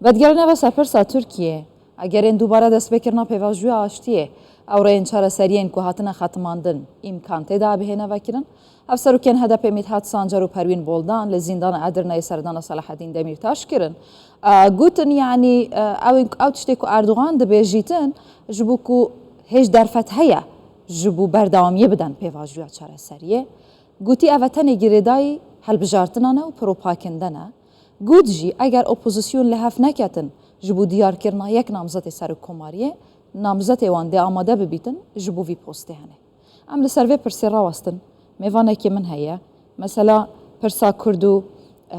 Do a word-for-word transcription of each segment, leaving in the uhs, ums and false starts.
Vedigerine ve ser pirsa Tirkiyê, egerên dubare destpêkirina pêvajoya aştiyê, ew rêyên çareseriyên ku hatine xetimandin, îmkan tê de bihêne vekirin. Hevserokên H D P Mîthat Sancar û Perwîn Boldan li zîndana Edirneyê serdana Selahedîn Demîrtaş kirin. E, gotin, yanî, e, ew, ew tiştê ku Erdogan dibêjîtin, ji bo ku hêj derfet heye, ji bo berdewamiyê bidin pêvajoya çareseriyê. Gotî, ev e tenê girêdayî hilbijartinan e û propagande ne. Got jî, eger opozîsyon li hev neketin ji bo diyarkirina yek namzetê serokkomariyê, namzetê wan dê amade bibîtin ji bo vî postê hene. Em li ser vê pirsê rawestin. Mêvanekî min heye. Mesela pirsa Kurd û, e,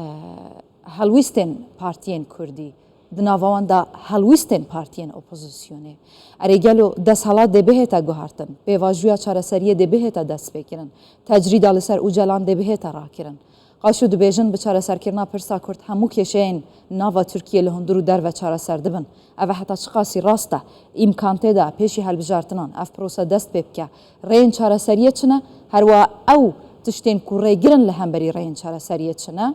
helwîstên partiyên Kurdî, di nava wan de helwîstên partiyên opozîsyonê. Erê gelo desthilat dê bihête guhertin, pêvajoya çareseriyê dê bihête destpêkirin, tecrîda li ser Ocalan dê bihête rakirin. Qaşo dibêjin, bi çareserkirina pirsa Kurd hemû kêşeyên nava Tirkiyê li hundir û derve çareser dibin. Ev heta çiqasî rast e? Îmkan tê de pêşî hilbijartinan ev prose dest pê bike? Rêyên çareseriyê çi ne? Herwiha ew tiştên ku rêgir in li hemberî rêyên çareseriyê çi ne?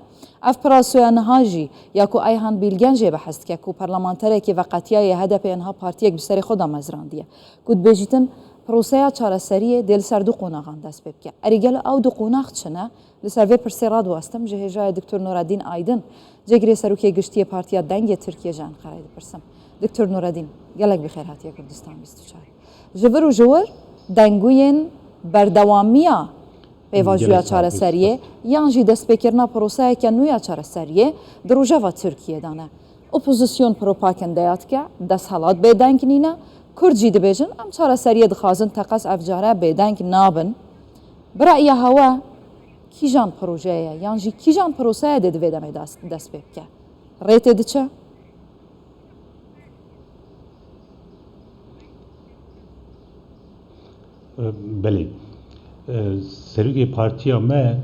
Ev proseya niha jî ya ku Ayhan Bilgen jê behs dike, ku parlamenterekî veqetiyaye H D P niha partiyek bi serê xwe de mezrandiye. Ku dibêjîtin, proseya çareseriyê dê li ser du qonaxan dest pê bike. Erê gelo ew du qonax çi ne? Li ser vê pirsê radiwestim, ji hêjayê Doktor Nureddîn Aydin, cêgirê serokê giştî yê Partiya Dengê Tirkiyê ji Enqereyê dipirsim. Doktor Nureddîn, gelek bi xêr hatiye Kurdistan bîst û çar. Ji vir û ji wir dengûyên berdewamiya pêvajoya çareseriyê yan jî destpêkirina proseyeke nû ya çareseriyê di rojeva Tirkiyê de ne. Opozîsyon propagandeya dike, desthilat bêdeng nîne, Kurd jî dibêjin, em çareseriyê dixwazin, teqez ev care bêdeng nabin. Bi re'ya hewe kîjan projeye yan jî kîjan proseye dê di vê demê das-, dest pê bike? Rê tê diçe? Belê. Serokê partiya me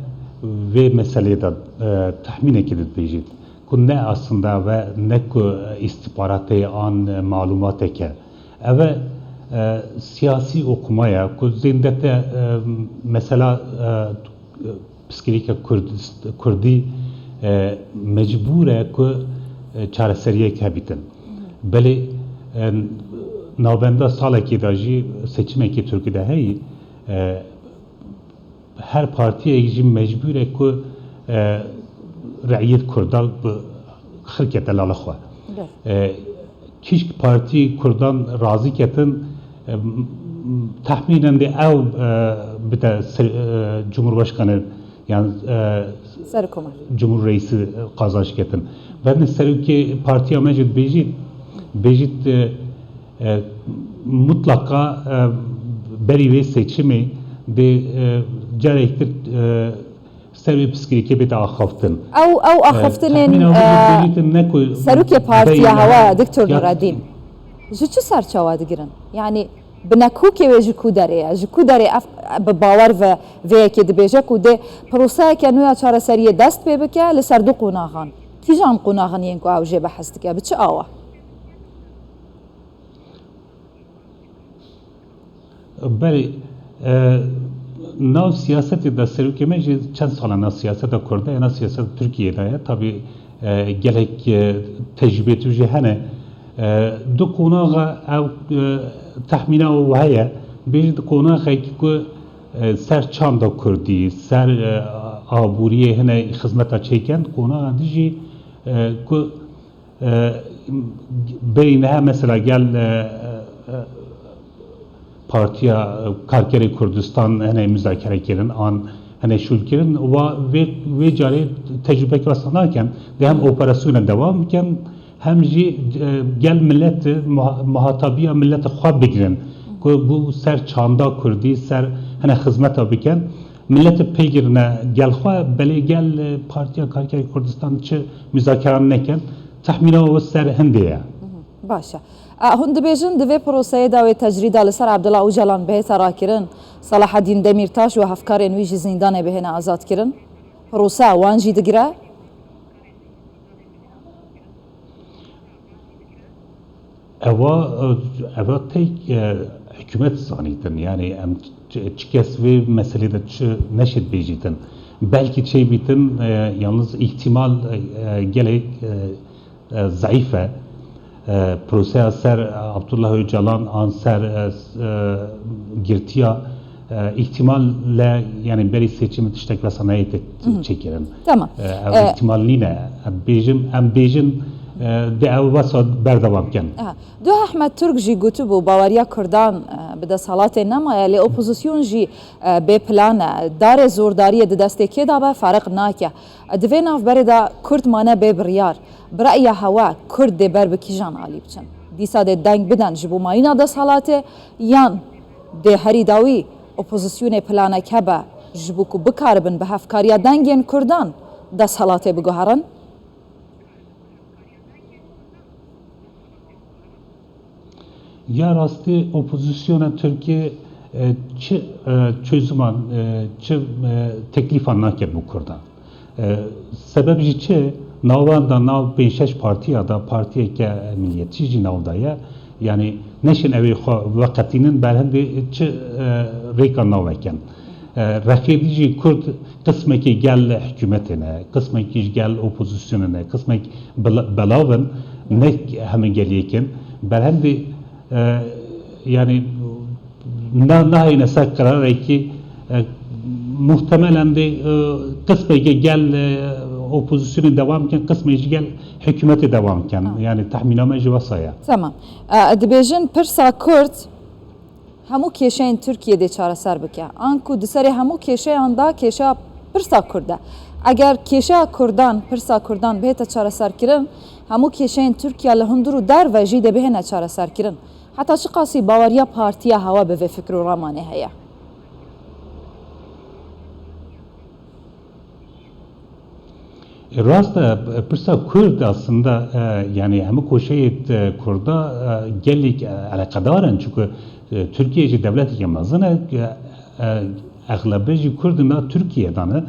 vê meselê de, e, tehmînekê dibêjît ku ne aslında ve ne ku îstîxbaratê an malûmateke. Ev e, e, siyasî okuma ye ku zêndete, e, mesela, e, piskirîke Kurdist-, Kurdî, e, mecbûr e ku, e, çareseriyek hebîtin. Belê, e, navenda salekê de jî seçimekî Tirkî de heyî, e, her partiyek jî mecbûr e ku, e, reyît Kurda bi xirkete lala xwe. Belê. E, kîşk partî Kurdan razî ketin, e, m-, m-, tehmînen dê ew, e, bide ser, e, Cumhurbaşkanı, yan, e, Serokkomarî. Cumhur Reisi, e, qazanç ketin. Bedin serokê partiya me jî dibêjît, bêjît, e, e, mutlaka, e, berî vê seçimê dê, e, carektir, e, ser vê piskirîkê bête axaftin. Ew, ew E, axaftinên, tehmîna wî e, dibêjîtin ne ku serokê partiya beyne hewa, Doktor ya Nureddîn, ji çi serçawa digirin? Yanî bi nekokê wê ji ku derê ye? Ji ku derê ev bi bawer ve vê yekê dibêje ku dê proseyeke nû ya çareseriyê dest pê bike li ser du qonaxan? Kîjan qonaxin yên ku ew jê behs dike? Bi çi awa? Belê, e, nav siyasetê de serokê me jî çend sala nav siyaseta Kurda ye, nav siyaseta Tirkiyê de ye. Tabî, e, gelek, e, tecrûbê tu jî hene. E, du qonaxa ew, e, tehmîna ew heye. Bêjî di qonaxekî ku, e, ser çanda Kurdî, ser, e, aboriyê hine xizmeta çêken, qonaxa di jî, e, ku E, berî niha mesela gel, e, e, Partiya Karkerê Kurdistan hene muzakere kirin, an hene şûl kirin, wa vê, vê carê tecrûbeke wesa nakin, dê hem operasyona dewam bikin, hem jî, e, gel millet, muha-, muhatabiya millet xwe bigirin, ku bu ser çanda Kurdî, ser hene xizmeta bikin. Millet pêgirine gel xwe, belê gel, e, Partiya Karkerê Kurdistan çi muzakeran nekin. Tehmîna we ser hindê ye. Mhm, baş e. E, hûn dibêjin, di vê proseyê de wê tecrîda li ser Abdullah Ocalan bihête rakirin, Selahedîn Demîrtaş û hevkarên wî ji zîndanê bihêne azadkirin? Prose wan jî digire? Ewa, ewa tek, e, hikûmet zanîtin. Yani em ç-, çi kes vê meselê de çi neşit bêjîtin. Belkî çê bîtin, e, yalnız ihtimal, e, gelek, e, e, zeîf e. E, proseya ser Abdullah Ocalan an ser, e, s-, e, girtiya, e, îhtimal le, yani berî seçimê tiştek wesa nayê te çêkirin. Tamam. E, ev E, îhtimal nîne. Em bêjin, em bêjin, e, de ev wesa berdewam ken. Aha. Duh Ahmet Turk jî gotibû, baweriya Kurdan, e, bi desthilatê nemaye, lê opozîsyon jî, e, bê plan e. Darê zordariyê di destê kê de be, feriq nake. E, di vê navberê de Kurd mane bê biryar. Bi reya hewe, Kurd dê ber bi kîjan alî biçin? Dîsa dê deng bidin ji bo mayîna desthilatê, yan dê herî dawî opozîsyonê planeke be ji bo ku bikaribin bi hevkariya dengên Kurdan desthilatê biguherin? Ya rastî opozîsyona Tirkiyê, e, çi, e, çözüman, e, çi, e, teklîfan nake bo Kurdan. E, sebeb jî çi? Navenda nav pênc şeş partiya da partiyeke milliyetçî jî nav de ye. Yani neşin ew ê xwe veqetînin, berhindê çi, e, rêka naveken. E, rexêdî jî Kurd qismekî gel hikûmetê ne, qismekî ji gel opozîsyonê ne, qismek bela-, belav in, ne hemî geliyek in. Berhindê, e, yani na-, nahêne ser qirarekî, e, muhtemelen dê, e, qismekî gel, e, opozîsyonê dewam kin, qismekî gel hikûmetê dewam kin. Ha. Yani tehmîna me jî wesa ye. Tamam. E, dibêjin pirsa Kurd hemû kêşeyên Tirkiyê dê çareser bike. Anku di serê hemû kêşeyan de kêşeya pirsa Kurd e. Eger kêşeya Kurdan, pirsa Kurdan bihête çareserkirin, hemû kêşeyên Tirkiye li hundir û derve jî dê bihêne çareserkirin. Heta çiqasî baweriya partiya hewe bi vê fikr û ramanê heye? E, rast e, pirsa Kurd aslında, e, yani hemû koşeyê, e, Kurda, e, gelek, e, eleqedar in, çünkü, e, Tirkiye jî dewleteke mezin e, e, e, exlebê jî Kurd na Tirkiye de ne.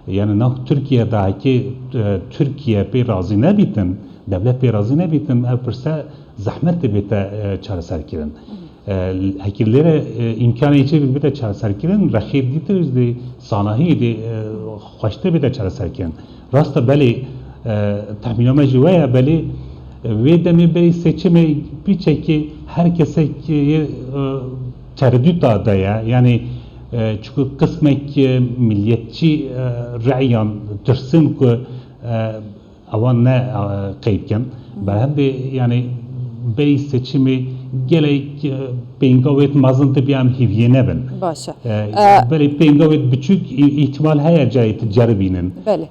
Yani na Tirkiye de hekî, e, Tirkiye pê razî nebîtin, dewlet pê razî nebîtin, ev pirse zehmet dibête, e, çareserkirin. E, hekî lêre, e, îmkanê çê bide çareserkirin, rexê dîtir dê sanahî dê, e, xweştir bide çareserkirin. Rast e, belê, e, tehmîna me jî we ye, belê, e, wê demê berî seçimê piçekê her kesek, e, teredûta de ye. Yani, e, çiku qismek, e, milliyetçî, e, reyan tirsin ku, e, ewan ne, e, qeyd kin. Hı hı. Berhindê, yani, berî seçimê gelek, e, pêngavêt mezin tibî em hîviyê nebin. Baş e. E, E, belê pêngavêt biçûk î-, îhtimal heye cayê tu ceribînin. Belê.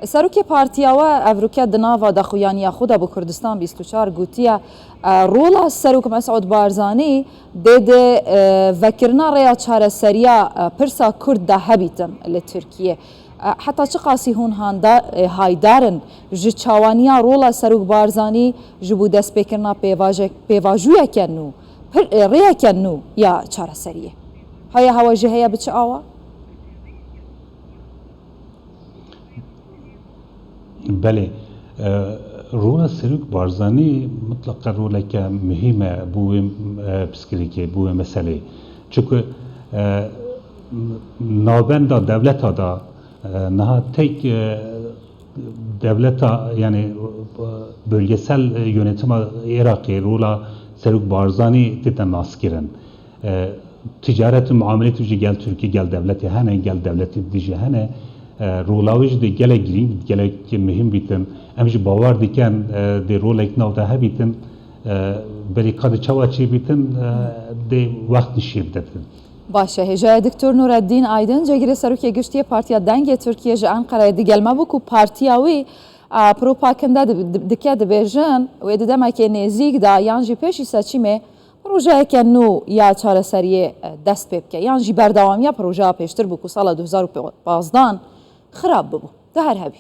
Serokê Partiya we evroke di nava daxuyaniya xwe de bo Kurdistan bîst û çar gotiye, e, rola Serok Mesûd Barzanî dê di, e, vekirina rêya çareseriya, e, pirsa Kurd de hebîtin li Tirkiyê. E, heta çiqasî hûn handa, e, haydar in ji çawaniya rola Serok Barzanî ji bo destpêkirina pêvaje-, pêvajoyeke nû, pir, e, rêyeke nû ya çareseriyê? Haya hewe jî heye bi çi awa? Belê. E, rola Serok Barzanî mitleqa roleke muhîm e bo wê, e, piskirêkê, bo wê meseleyê. Çunku, e, navenda dewleta da, e, niha tek, e, dewleta, yani, e, bölgesel, e, yönetima Iraqê rola Serok Barzanî tête naskirin. E, ticaret û muamelet jî gel Tirkî, gel dewletê hene, gel dewletê dî jî hene. E, rola wî jî dê gelek girîng, gelek muhîm bîtin. Em jî bawer dikin, e, dê rolek nav de hebîtin. E, belê ka dê çawa çêbîtin, e, dê wext nîşê bide. Baş e. Hêjayê Doktor Nureddîn Aydin, Cêgirê Serokê Giştî yê Partiya Dengê Tirkiyê ji Enqereyê digel me bû ku partiya wî, e, propagande di-, di-, dike, dibêjin wê di demekê nêzîk de yan jî pêşî seçîmê projeyeke nû ya çareseriyê, e, dest pê bike, yan jî berdewamiya projeya pêştir bû ku sala du hezar û pazdan xirab bibû. Tu her hebî.